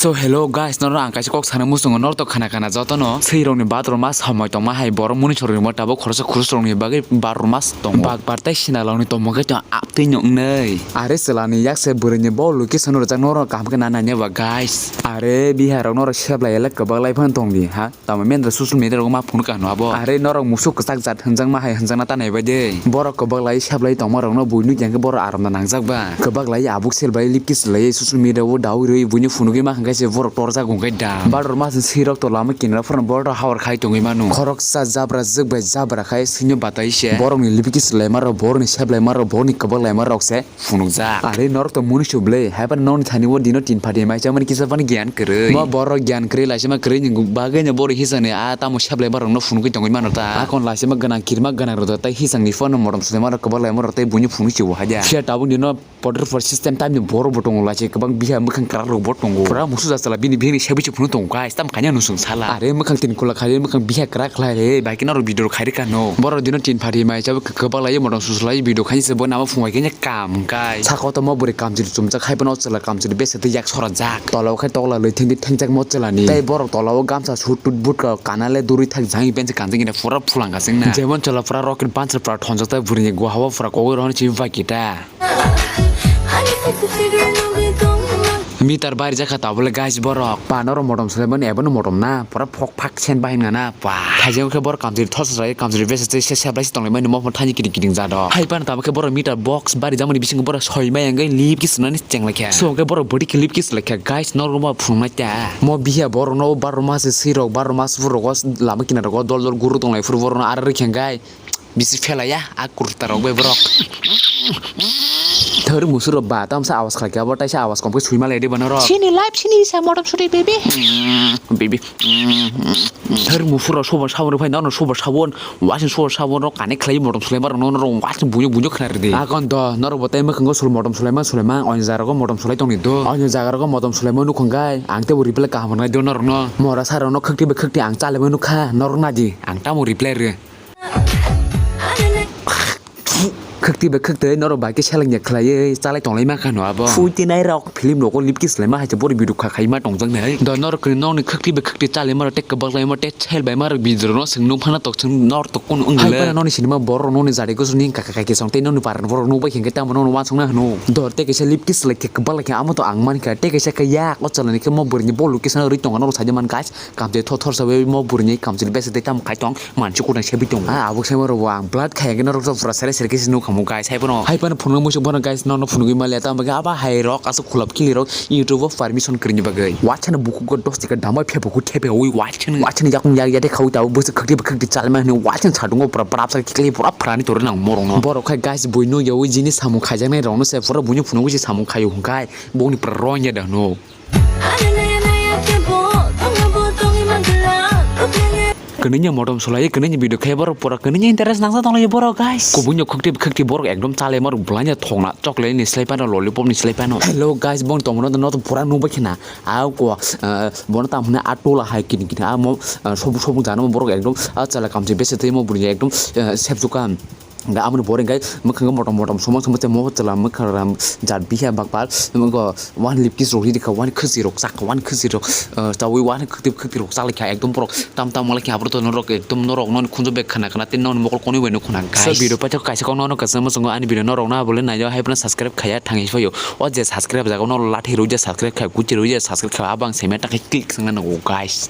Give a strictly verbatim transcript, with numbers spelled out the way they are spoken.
So hello guys, norok ang kaisa kok sana muchungo, norok to khana khana jotono swi rokni bathroom ma samoi tongma hai borok muni soroi mo tabuk khoroksa khurus rokni bagwi bathroom ma tong bak bar tei sina rokni tongma khe to aptwi noknai. Are chwla ni yak se bwrwi ni bo location rwjak norok kaham khe na nai ba guys. Are bihar rok norok seplai le kwbak lai phano tong di ha. Tamo mendra social media rogo ma phunuk kha no abo. Are norok musuk kwchak jat hwnjakma hai hwnjakna ta naibai de. Borok kwbak lai sep lai tongma rokno buino khe borok aram da nangjak ba. Kwbak lai abuk sel bai lip kiss lai social media o dawi rwi buino phunugwi ma hwnkhe se borok torjak hwnkhe da. Bador ma se sirok to lama kinaro phano borok hawar khai tongwi mano. Khoroksa jabra jwk bai jabra khai swino batai se. Borokni lip kiss lai maro, borokni sep lai maro, borokni kwbak lai maro rok se phunukjak. Are norok to muni su ble, haiphano nokni thani o dino tin phaidi mai chamani kisa phano gyan kwrwi. Mo borok gyan kwrwi laisima kwrwi ni bagwi no borok hisani a tamo seplai borok no phunugwi tongwi mano ta. Akon laisima gwnang kirima gwnang rok tei hisang ni phone no motom sulaima rok kwbak laima rok tei buini phunuk se bo haja. Phiya tabuk dino potor for system time ni borok bo tongo laisik kwbang biha mwkhang kwrak rok bo tongo. Pura musu ja sala bini bihini sebi se phunuk tongo guys, tam kanya nusung sala. Are mwkhang tin kula khai mwkhang biha kwrak khlai re, bai khe norok video khai rwkha no. Borok dino tin phaidi mai chamani kwbak lai motom suslai video khai se bo nama phungai khe Kam, guys. Saka o to mo bwrwi kamchwlwi chumjak hai phano o chwla kamchwlwi bese twi yak sora jak. Tola o khe tokla lwi thengdi thengjak mo chwlani. Tei borok tola o gamsa sut tut but ka kana le duri thak jang bench kanjak ina pura phulang ka singna. Jemon chwla pura rocket pancher pura thonjak ta bwrwi ni gua hao pura kogwi rohor ni chimi bai kita. Meter bari jakha tabole guys borok. Panoro motom sulaimani ebono motom na. Pura phok phak sen bahimna na. Ba, thaijak khe borok kamchwlwi thosra rai, kamchwlwi bese twi se seplai se tonglaimani mo phano thani kiting kiting jado. Hai phano tamo khe borok meter box bari jamani bisingo borok soi mai wngwi lip kiss rwnani cheng laikha. So hwnkhe borok bwrwi khe lip kiss laikha. Guys, norok ma phunuknai ta. Mo biya borok no baroma se swi rok, baroma se phuru rogo lama kinaro dol dol guru tonglai phuru borok no ara rikha gai. Bisi phelaya a kurta rok bai borok. Thar musuro ba tamsa awas khlai khe abo taisa awas kom khe sui malai de bono rok. Sini live sini sa modom suri baby. Baby. Thar musuro sobo sabon phai nono sobo sabon. Wasin sobo sabon rok kane khlai modom sulaima rok nono rok wasin bunyo bunyo khna ridi. Akon do norok bo tai mwkhang go sul modom sulaima sulaima oin jaga rok modom sulai tongni do. Oin jaga rok modom sulaima nukhung gai ang tebo reply kaham nai do norok no. Mora sara no khakti be khakti ang chale ma nukha norok nadi ang tamo reply re. Khwktwi bai khwktwi norok bai khe seleng ya khlaiwi chalai tonglai mankha no abo. Phuitinai rok film rogo lip kiss laima hai se bori video kha khaima tongjak nai. Do norok kri nokni khwktwi bai khwktwi chalaima rok tei kwbak laima tei sel bai ma rok video no swng nung phano tok swng nor tok kunu wng le. Hai phano nokni sinima borok nokni jari kusu ni kaka kaki song tei nokni para borok nuk bai khe tamo nokno wansuk na hwno. Dor tei kaisa lip kiss lai khe kwbak lai khe amo to ang mankha tei kaisa khe yak o chalani khe mo bwrwi ni bo location o rwi tongo norok saida man guys. Kamchwlwi thor thor sawi mo bwrwini kamchwlwi bese tei tamo khai tong mansi kudang sebi tongo. A abuk semo rok bo ang blood khai hwnkhe norok pura sere sere khe se nukha mo guys hai phano. Hai phano phunuknwi muisu bono guys nono phunugwi maliya tamo khe abo hai rok aswk khulap khili rok YouTube o permission kwrwini bagwi. Waisano bukugo dos taka damai phebo khe thepe ui waisano waisano yakung yak yate khaui tabo bwswk khakti khakti chalma hwnwi waisano sadungo pura brapsa khe khlai pura phrani torwi nang morokno. Borok khai guys bui nukya ui jini samung khaijaknai rokno se pura buino phunugwi se samung khaio hwnkhe bongni pura rwngya da hwno. Kwnwi ni motom sulai kwnwi ni video khe borok pura kwnwi ni interest nangsa tonglaio borok guys. Kubui no khwktwi khwktwi borok ekdom chalai ma rok bwlai no thokna chocolate ni slai phano lollipop ni slai phano. Hello guys, bong tongmano no to pura nukbai khna. A ko bono tam hwnwi a tola hai kini kini amo sobung sobung jana borok ekdom a chala kamchi bese tei mo bwrwi ekdom sepsukha. Hingke aboni pore hingke mwkhang motom motom somang somang se mo chwla mwkhang ram jat biya bakpal wngkha wani lipkis rok rikha wani khasi rok chakha wani khasi rok chawi wani khati khati rok chalaikha ekdom borok tam tam wnglaikha aborok to norok ekdom norok noni khunju bek khana khana tei noni mokol konwi bai nukho na guys. So video paithak kaisa kok nono kwchangma chwngo ani video norok no abole naio hai phano subscribe khaiya thangwi phaio o je subscribe jaga o norok lathi rwja subscribe khai guchi rwja subscribe khai abang semya takhai click swngna nango guys.